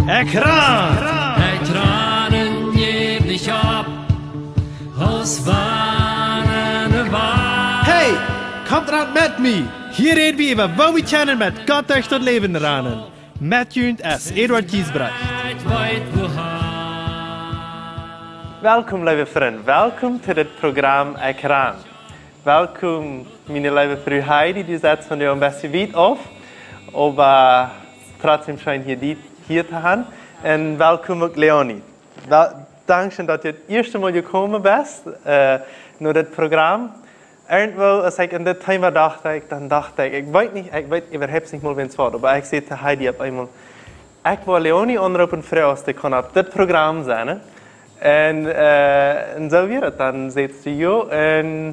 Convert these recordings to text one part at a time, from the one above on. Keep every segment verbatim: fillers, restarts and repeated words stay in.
Ekjran! Ekjran, jäw nich opp, aus wann ne Wal. Hey, komt ran met mie! Hia räd wie äwa, woo wie kjennen met Gott derch daut Läwen ranen. Met junt es Eduard Giesbrecht. Ekj weet wua. Welkom, leewe Frind, welkom to dit Program Ekjran. Welkom, miene leewe Fru Heidi, du setst von dir een bät wiet auf, oba trotzdäm scheen hia, die, hia to haben. Un welkom uk Leonie. Wel, dankscheen, daut du daut ieeschte Mol jekomen best, äh, no dit Program. Irjentwoo, aus ekj aun dit Thema docht, ekj, dan docht ekj, ekj weet nich, ekj weet äwahaupt nich mol, wäa daut wia, oba ekj säd to Heidi opp eemol, ekj well Leonie aunroopen, froagen, aus dee kunn opp dit Program sennen, ne? Un, äh, un soo wia et dan, säd see jo, un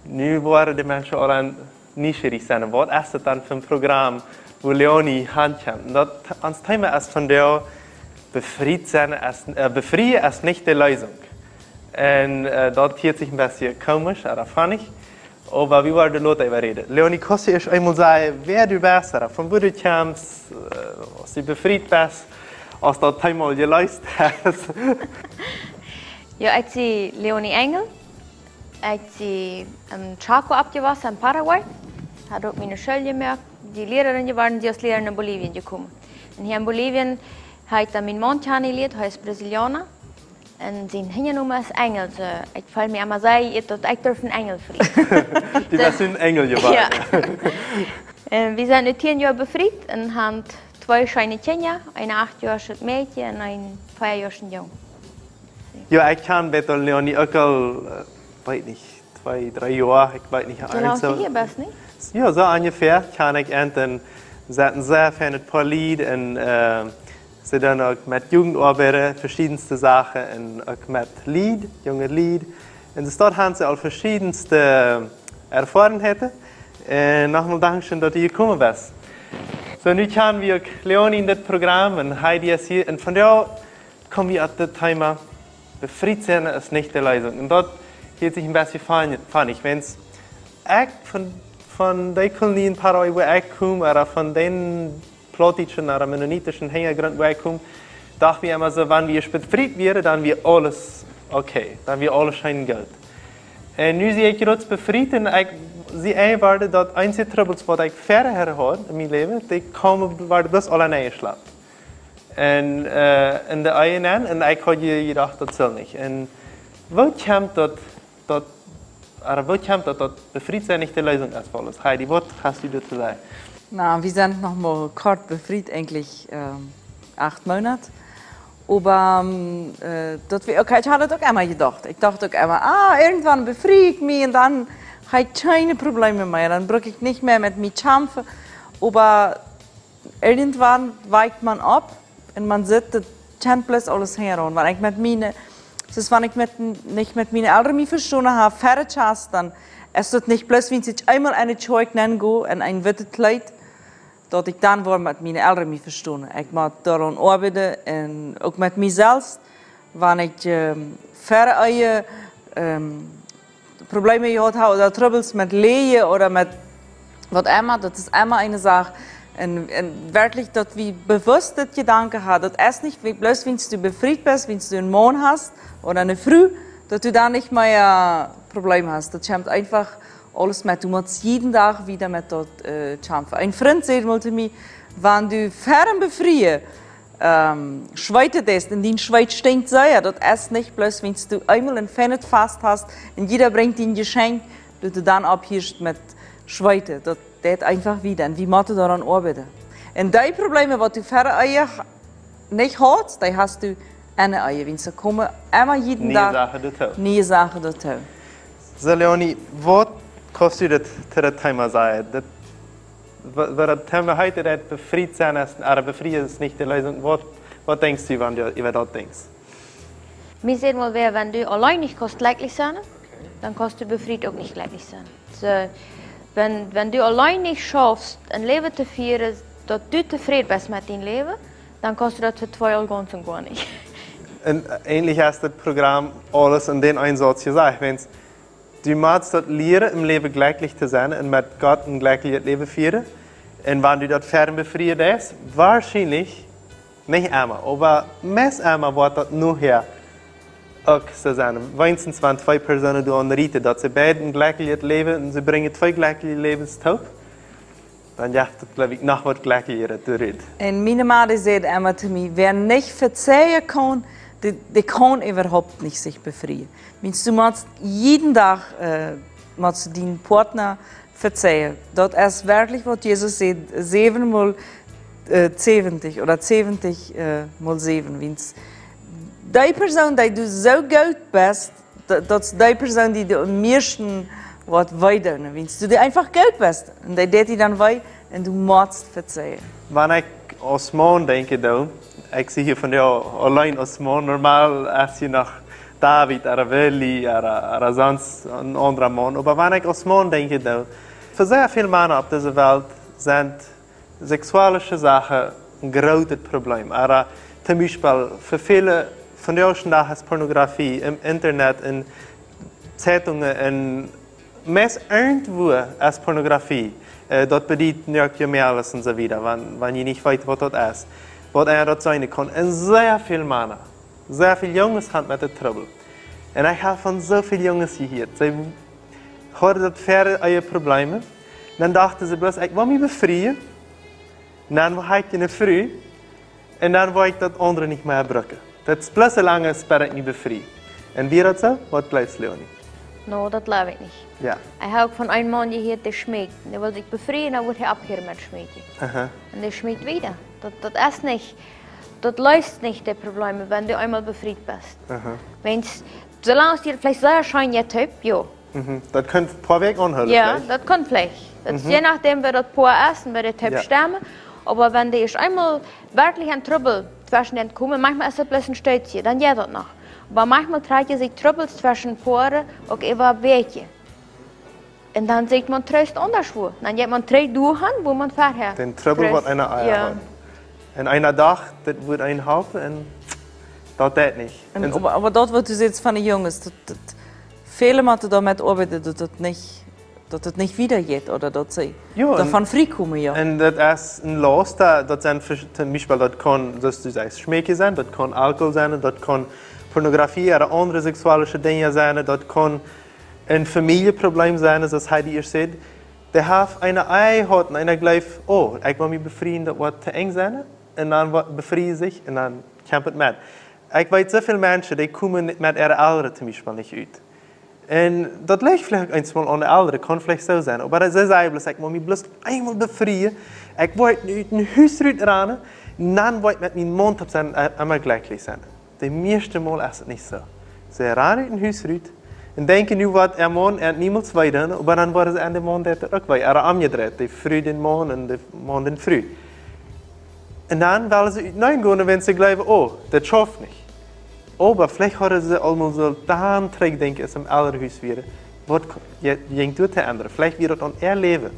nu woaren de Menschen aul aun nieschierich sennen, waut es daut dan fa een Program, wua Leonie hankjemt? Un daut, ons Thema es vondoag: Befriet sennen es, äh, befrieen es nich de Lösung. Un, äh, daut hieet sikj een bät komisch, ooda funny, oba wie woaren doa lota äwa räden. Leonie, kaust du ieescht eemol sajen, wäa du best, ooda von wua du kjemst, äh, aus du befriet best, aus daut Thema aul jeleest es? Jo, ekj sie Leonie Engel. Ekj sie em Chaco oppjewossen, en Paraguay. Haud uk miene School jemoakt, de Lierarin jeworden, sie aus Lierarin no Bolivien jekomen. Un hia en Bolivien hab ekj dan mienen Maun kjanen jelieet, hee es Brasilianer. Un sien Hinjanomen es Engel, soo, ekj feel mie emma sea, daut ekj derf een Engel frieen. Du best een Engel jeworden. Jo. Un wie sent nu tieen Joa befriet un haben twee scheene Kjinja, een acht Joa oolet Mäakje un een vea Joa oolen Jung. Jo, ekj kjan Leonie uk aul, äh, weet nich, twee, dree Joa, ekj weet nich. Woo lang soo, du hia best, nich? Jo, soo onjefäa kjan ekj an. Un see es een sea feinet Poa Lied un, äh, see deit uk met Jugend oabeiden, veschiedne Sachen un uk met Lied, junge Lied. Un soo doa haft see aul veschiedne Erfoarenheiten. Un nochmol dankscheen, daut du jekomen best. Soo, nu kjan wie uk Leonie en dit Program un Heidi es hia. Un vondoag kome wie opp daut Thema: Befriet sennen es nich de Lösung. Un daut hieet sikj een bät fun-, funny. Ekj, von, von de Kolonie en Paraguay, wua ekj kom, ooda von dän plautdietschen ooda mennonitischen Hinjagrunt, wua ekj kom, docht wie emma soo, wan wie befriet wieren, dan wia aules okay. Dan wia aules scheen goot. Un nu sie ekj jrod befriet un ekj sie enn, wia daut eensje Trubbels, waut ekj verhäa haud en mien Läwen, dee kjeemen, wieren bloos aula enjeschlapt. Un, äh, en de Ehe enenn, un ekj haud je-, jedocht, daut saul nich. Un woo kjemt daut, daut, ooda woo kjemt daut, daut befriet sennen nich de Lösung es fa aules? Heidi, waut hast du doatoo to sajen? Na, wie sent noch mau kort befriet, eejentlich, ähm, acht Moonat. Oba, ähm, äh, daut wia, okay, ekj haud daut uk emma jedocht. Ekj docht uk emma, ah, irjentwan befrie ekj mie un dan hab ekj kjeene Probleme mea. Dan bruck ekj nich mea met mie kjamfen. Oba irjentwan woakt maun opp un maun sitt, daut kjemt bloos aules hinjaraun. Wan ekj met miene, soo aus wan ekj met, nich met miene Elren mie vestonen hab, ver de Kjast, dan es daut nich bloos, wan ekj eemol enne Kjoakj nenn go en een wittet Kjleet, daut ekj dan woa met miene Elren mie vestonen. Ekj mott doaraun oabeiden un uk met mie selfst, wan ekj, ähm, ver de Ehe, ähm, Probleme jehaut hab ooda Trubbels met Läajen ooda met waut emma, daut es emma eene Sach. Un, un werkjlich, daut wie bewusst dit Jedanken haben, daut es nich, wie, bloos wiels du befriet best, wiels du eenen Maun hast ooda eene Fru, daut du dan nich mea Probleme hast. Daut kjemt eefach aules met. Du motst jieden Dach wada met daut, äh, kjamfen. Een Frint säd mol to mie, wan du ver däm Befrieen ähm, schweeten deist, un dien Schweet stinkjt sea, daut es nich bloos, wiels du eemol een feinet Fast hast un jieda brinjt die een Jeschenkj, daut du dan opphieescht met schweeten. Daut deit eefach wada. Un wie motten doaraun oabeiden. Un dee Probleme, waut du ver de Ehe nich haudst, dee hast du enne Ehe. Wiels doa komen emma jieden Dach niee Sachen doatoo. Niee Sachen doatoo. Soo, Leonie, waut kaust du daut, to daut Thema sajen? Daut Wa-, waut daut Thema heet, daut befriet sennen es, ooda befrieen es nich de Lösung. Waut, waut denkjst du, wan du äwa daut denkjst? Mie säd mol wäa, wan du auleen nich kaust jlekjlich sennen, dan kaust du befriet uk nich jlekjlich sennen. Soo, wan, wan du auleen nich schaufst een Läwen to fieren, daut du tofräd best met dien Läwen, dan kaust du daut fa twee Joa gaunz un goanich. Un eejentlich es daut Program aules en dän eenen Sauz jesajcht, wiels du motst daut lieren, em Läwen jlekjlich to sennen un met Gott een jlekjlichet Läwen fieren. Un wan du daut ver däm Befrieen deist, woarschienlich Nich emma, oba meist emma woat daut nohäa uk soo sennen. Weens wan twee Persoonen doa aun rieten, daut see beid een jlekjlichet Läwen, un see brinjen twee jlekjliche Läwens toop, dan jeft daut, jleew ekj, noch waut jlekjlichet doa rut. Un miene Mame säd emma to mie: "Wäa nich vezeien kaun, dee, dee kaun äwahaupt nich sikj befrieen." Wiels du motst jieden Dach, äh, motst du dienen Partner vezeien. Daut es werkjlich waut Jesus sajcht, säwenmol, äh, säwentich ooda säwentich, äh, mol säwen. Wiels dee Persoon, dee du soo goot best, daut, daut es dee Persoon, dee du aum mieeschten waut wee deit. Wiels du dee eefach goot best. Un dee deit die dan wee un du motst vezeien. Wan ekj aus Maun denkjen doo, ekj sie hia vondoag auleen aus Maun, normal es hia noch David, ooda Willy, ooda, ooda sonst een aundra Maun. Oba wan ekj aus Maun denkjen doo, fa sea väl Mana opp dise Welt sent seksualische Sachen een grootet Problem. Ooda toom Biespel, fa väle vondoag dän Dach es Pornografie em Internet, en Zeitungen, en meist irjentwua es Pornografie. Äh, daut bediet New York Jumales un soo wieda, wan, wan jie nich weeten waut daut es. Waut eena daut seenen kaun. Un sea väl Mana, sea väl Junges han met de Trubbel. Un ekj hab von soo väl Junges jehieet. See hauden daut väl äa Probleme. Dan dochten see bloos: "Ekj well mie befrieen." Dan haud ekj eene Fru. Un dan woa ekj daut aundre nich mea brucken. Daut es bloos soo lang aus bat ekj mie befrie. Un wia daut soo? Waut jleefst, Leonie? No, daut jleew ekj nich. Jo. Ekj hab uk von een Maun jehieet, dee schmeekjt. Dee well sikj befrieen, dan woat hee opphieren met schmeekjen. Aha. Un dee schmeekjt wieda. Daut, daut es nich, daut leest nich de Probleme, wan du eemol befriet best. Aha. Wiels, soo lang aus die veleicht sea scheen jeit, jo. Mhm. Daut kaun een poa Wäakj aunhoolen, jo, veleicht. Daut kaun veleicht. Daut es, mhm, je nodäm, wäa daut Poa es un wäa de Typ, jo, stemmen. Oba wan dee ieescht eemol werkjlich en Trubbel tweschen dän komen, maunchmol es daut bloos een Stootje, dan jeit daut noch. Oba maunchmol trakjen sikj Trubbels tweschen Poaren uk äwa Wäakjen. Un dan sieekjt maun Troost aundasch wua. Dan jeit maun trigj doahan, wua maun verhäa dän Trubbel, waut Troost, eena ea, jo, haud. Un eena docht, dit wudd eenem halpen, un daut deit nich. Un, un oba, oba daut, waut du sajchst von de Junges, daut, daut väle motten doamet oabeiden, daut daut nich, daut daut nich wieda jeit, ooda daut see, jo, doavon frie komen, jo. Un daut es een Laust, daut sent, toom Biespel, daut kaun, soo aus du sajchst, schmeekjen sennen, daut kaun Alkohol sennen, daut kaun Pornografie ooda aundre seksualische Dinja sennen, daut kaun een Famieljeproblem sennen, soo aus hee die ieescht säd. Dee haft eene Ehe jehaut un eena jleeft: "Oh, ekj well mie befrieen, daut woat to enj sennen." Un dan wo-, befrie see sikj un dan kjemt et met. Ekj weet soo väl Menschen, dee komen met äare Elren toom Biespel nich ut. Un daut lijcht veleicht uk eemol aun de Elren, kaun veleicht soo sennen. Oba see sajen bloos: "Ekj well mie bloos eemol befrieen. Ekj woa nu ut daut Hus rutranen. Un dan woa ekj met mienen Maun toop sennen, äh, emma jlekjlich sennen." De mieeschte Mol es et nich soo. See ranen ut daut Hus rut un denkjen, nu woat äa Maun an niemols wee doonen, oba dan woaren see en, de Maun deit daut uk wee. Ooda omjedreit, de Fru dän Maun un de Maun de Fru. Un dan wellen see uteneen gonen, wan see jleewen: "Oh, daut schauft nich." Oba veleicht hauden see aulmol soo dan trigjdenkjen, aus see em Elrenhus wieren. Waut ko-, je-, jinkj doa to endren? Veleicht wia daut aun äa Läwen.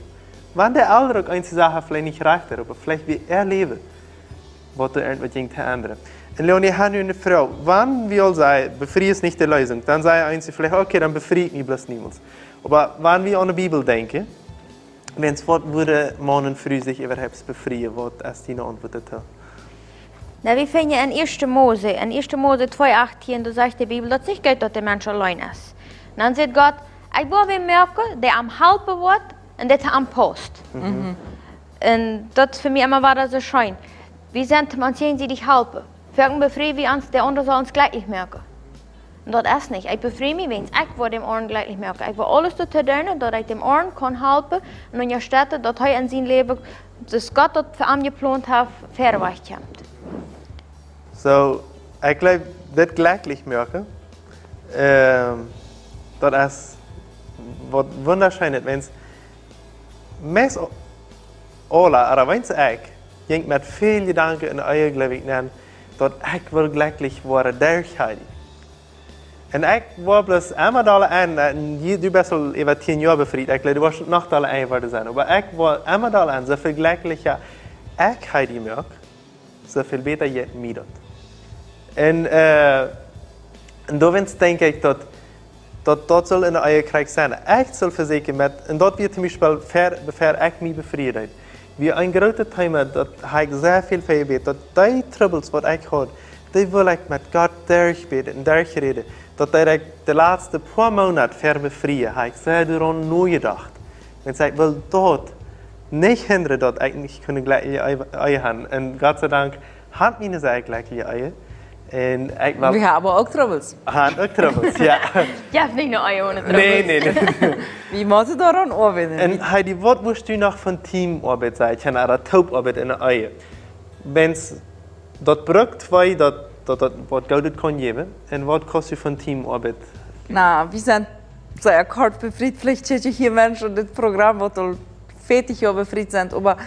Wan de Elren uk eenje Sachen veleicht nich rajcht deeden, oba veleicht wia äa Läwen, waut doa irjentwaut jinkj to endren. Un Leonie, ekj hab nu eene Froag. Wan wie aul sajen, befrieen es nich de Leesunk, dan sajen eenje veleicht: "Okay, dan befrie ekj mie bloos niemols." Oba wan wie aun de Bibel denkjen, wan, waut wudden Maun un Fru sikj äwahaupt befrieen, waut es diene Auntwuat doatoo? Na, wie finjen en Ieeschte Mose, en Ieeschte Mose twee achtieen, doa sajcht de Bibel, daut et nich jeit, daut de Mensch auleen es. Dan sajcht Gott: "Ekj woa wäm moaken, dee am halpen woat un dee to am pausst." Mhm. Un daut es fa mie emma wada soo scheen. Wie sent, maun sikj halpen. Foaken befrie wie ons, de aundra saul ons jlekjlich moaken. Un daut es nich. Ekj befrie mie, wiels ekj woa däm aundren jlekjlich moaken. Ekj woa aules doatoo doonen, daut ekj däm aundren kaun halpen un unjastetten, daut hee en sien Läwen, daut Gott daut fa am jeplont haft, wieda wajchkjemt. Soo, ekj jleew, dit jlekjlich moaken, ähm, daut es waut wundascheenet, wiels meist aula, ooda weens ekj, jinkj met väl Jedanken un Eejen, jleew ekj, nenn, daut ekj well jlekjlich woaren derch Heidi. Un ekj woa bloos emma dolla enj, un jie, du best aul äwa tieen Joa befriet, ekj jleew, du woascht noch dolla enj woaren sennen. Oba ekj woa emma dolla enj, soo väl jlekjlicha ekj Heidi moak, soo väl bäta jeit mie daut. Un, äh, un doawäajen denkj ekj daut, daut, daut saul en de Ehe krakjt sennen. Ekj saul vesieekjen met, un daut wia toom Biespel ver, ver ekj mie befrieen deed. Wia een grootet Thema, daut hab ekj sea väl fa jebät, daut dee Trubbels, waut ekj haud, dee wull ekj met Gott derchbäden un derchräden. Daut deed ekj de latste poa Moonat ver befrieen, hab ekj sea doaraun nojedocht. Wiels ekj wull daut nich hindren, daut ekj nich kunn jlekjliche Ehe, Ehe han. Un Gott sei Dank haud ekj eene sea jlekjliche Ehe. Un ekj wull Wie haben uk Trubbels. Han uk Trubbels, jo. Jo, nich no Ehe one Trubbels. Nä, nä, nä. Wie motten doaraun oabeiden. Un Heidi, waut wurscht du noch von Teamoabeit sajen, ooda Toopoabeit enne Ehe? Wan daut brukt twee, daut, daut, daut waut Goodet kaun jäwen. Un waut kaust du von Teamoabeit? Na, wie sent sea kort befriet, veleicht kjikjen hia Menschen dit Program, waut aul veatich Joa befriet sent, oba,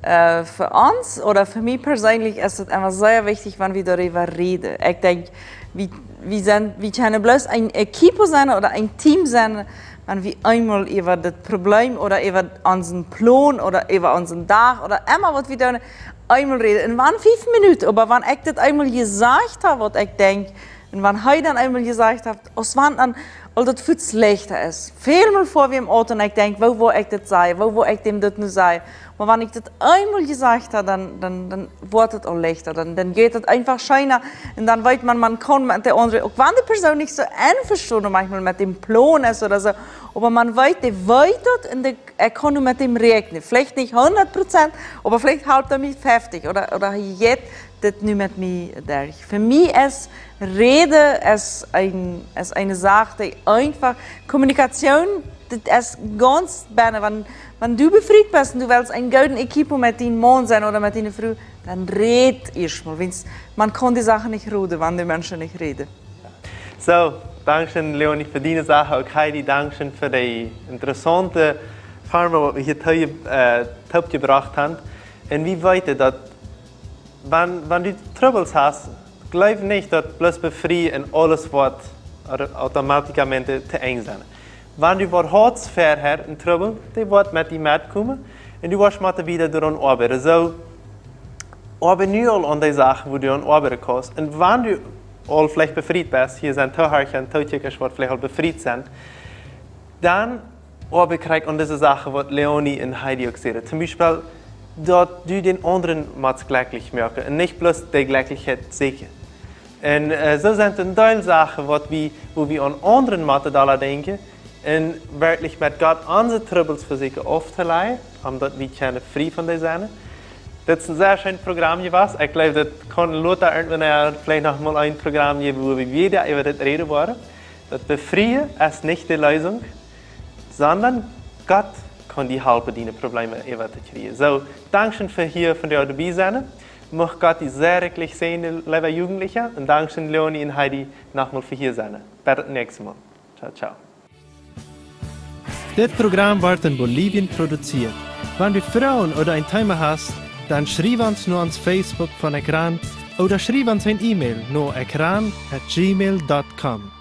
äh, fa ons ooda fa mie perseenlich es et emma sea wichtich, wan wie doaräwa räden. Ekj denkj, wie, wie sent, wie kjennen bloos een equipo sennen ooda een Team sennen, wan wie eemol äwa daut Problem ooda äwa onsen Plon ooda äwa onsen Dach ooda emma waut wie doonen, eemol räden. Un wan fief Minuten, oba wan ekj daut eemol jesajcht hab, waut ekj denkj, un wan hee dan eemol jesajcht haft, aus wan dan aul daut väl leichta es. Välmol foa wie em Auto un ekj denkj, woo woa ekj daut sajen, woo woa ekj däm daut nu sajen. Oba wan ekj daut eemol jesajcht hab, dan, dan, dan woat et aul leichta. Dan, dan jeit et eefach scheena. Un dan weet maun, maun kaun met de aundre, uk wan de Persoon nich soo envestonen maunchmol met däm Plon es ooda soo, oba maun weet, dee weet daut un dee, ekj kaun nu met däm räakjnen. Veleicht nich hundat Prozent, oba veleicht halpt hee mie feftich ooda, ooda hee jeit dit nu met mie derch. Fa mie es Räden es een, es eene Sach, dee eefach, Kommunikation, daut es gaunz bennen, wan, wan du befriet best un du west een goodet equipo met dien Maun sennen ooda met diene Fru, dan räd ieescht mol, wiels maun kaun de Sachen nich roden, wan de Menschen nich räden. Soo, dankscheen Leonie fa diene Sachen, uk Heidi, dankscheen fa dee interessaunte Form, waut wie hia too-, äh, toopjebrocht haben. Un wie weeten daut wan, wan du Trubbels hast, jleew nich, daut bloos befrieen un aules woat auto-, automáticamente to Enj sennen. Wan du waut hast verhäa een Trubbel, dee woat met die metkomen un du woascht motten wieda doaraun oabeiden. Soo, oabeit nu aul aun dee Sachen, wua du aun oabeiden kaust. Un wan du aul veleicht befriet best, hia sent Toohorcha un Tookjikja, waut veleicht aul befriet sent, dan oabeit krakjt aun dise Sachen, waut Leonie un Heidi uk säden. Toom Biespel, daut du dän aundren motst jlekjlich moaken un nich bloos de Jlekjlichkjeit sieekjen. Un, äh, soo sent een Deel Sachen, waut wie, wua wie aun aundre motten dolla denkjen un werkjlich met Gott onse Trubbels vesieekjen auftoläjen, om daut wie kjennen frie von dee sennen. Dit es een sea scheenet Program jewast. Ekj jleew, daut kaun lota irjentwan veleicht noch mol een Program jäwen, wua wie wieda äwa dit räden woaren. Daut Befrieen es nich de Leesunk, sonda Gott kaun die halpen, diene Probleme äwa to kjrieen. Soo, dankscheen fa hia vondoag doabie sennen. Mucht Gott die sea rikjlich säajnen, leewa Jugendlicha. Un dankscheen Leonie un Heidi noch mol fa hia sennen. Bat daut näakjste Mol. Ciao, ciao. Dit Program woat en Bolivien produzieet. Wan du Froagen ooda een Thema hast, dan schriew ons no ons Facebook von Ekran ooda schriew ons een E-Mail no ekran at gmail dot com.